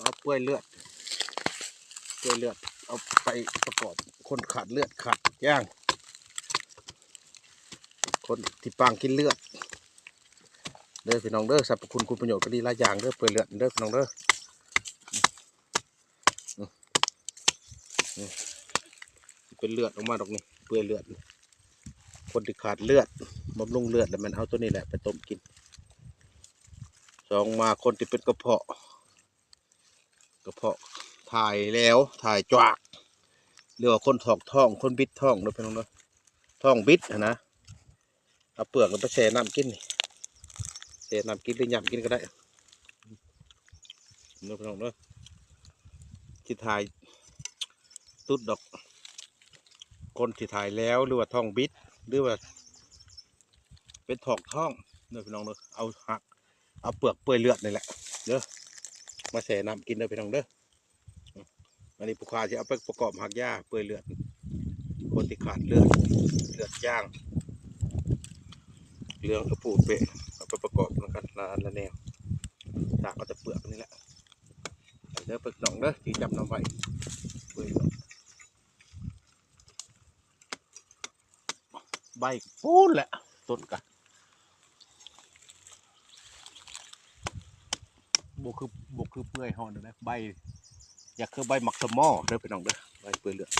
າເປື່ອຍເລືອດ ເປື່ອຍເລືອດ ເອົາໄປປະກອບຄົນຂາດເລືອດຂາດຢາງ ຄົນທີ່ປາງກິນເລືອດເດີພີ່ນ້ອງເດີ. ສັບພະຄຸນຄຸນປະໂຫຍດກໍດີຫຼາຍຢ່າງເດີ ເປື່ອຍເລືອດເດີພີ່ນ້ອງເດີ. ອືມ ອືມ ອືມ ຊິເປັນເລືອດອອກມາດອກນີ້ ເປື່ອຍເລືອດ. ຄົນທີ່ຂາດເລືອດ ບຳລຸງເລືອດ ແລ້ວແມ່ນເອົາໂຕນີ້ແຫຼະໄປຕົ້ມກິນ. ສອງມາ ຄົນທີ່ເປັນກະເພາະ ກະເພາະຖ່າຍແຫຼວ ຖ່າຍຈວາກ ຫຼືວ່າຄົນຖອກທ້ອງ ຄົນບິດທ້ອງເດີພີ່ນ້ອງເດີ ທ້ອງບິດຫັ້ນນະ. ເອົາເປືອກລະໄປແຊ່ນ້ຳກິນນີ້ ແຊ່ນ້ຳກິນ ຫຼືຫຍ້ຳກິນກໍໄດ້ເດີພີ່ນ້ອງເດີ. ຊິຖ່າຍຕຸດດອກ ຄົນທີ່ຖ່າຍແຫຼວ ຫຼືວ່າທ້ອງບິດ ຫຼືວ່າເປັນຖອກທ້ອງເດີພີ່ນ້ອງເດີ. ເອົາຫາກ ເອົາເປືອກເປື່ອຍເລືອດນີ້ແຫຼະເດີ ມາແຊ່ນ້ຳກິນເດີພີ່ນ້ອງເດີ. ອັນນີ້ຜູ້ຂ້າຊິເອົາໄປປະກອບຮາກຢາເປື່ອຍເລືອດ ຄົນທີ່ຂາດເລືອດ ເລືອດຢ່າງ ເຫຼືອງກະປູເປະ ເອົາໄປປະກອບນຳກັນຫຼາຍອັນຫຼາຍແນວ. ສາກເອົາແຕ່ເປືອກນີ້ແຫຼະເດີພີ່ນ້ອງເດີ ຊິຈຳນຳໄວ້ ເປື່ອຍເລືອດ. ໃບພຸ້ນແຫຼະ ຕົ້ນກະບໍ່ຄື ບໍ່ຄືເປື່ອຍຮ້ອນເດ້ ໃບຢາກຄືໃບໝາກສະມໍເດີພີ່ນ້ອງເດີ ໃບເປື່ອຍເລືອດ.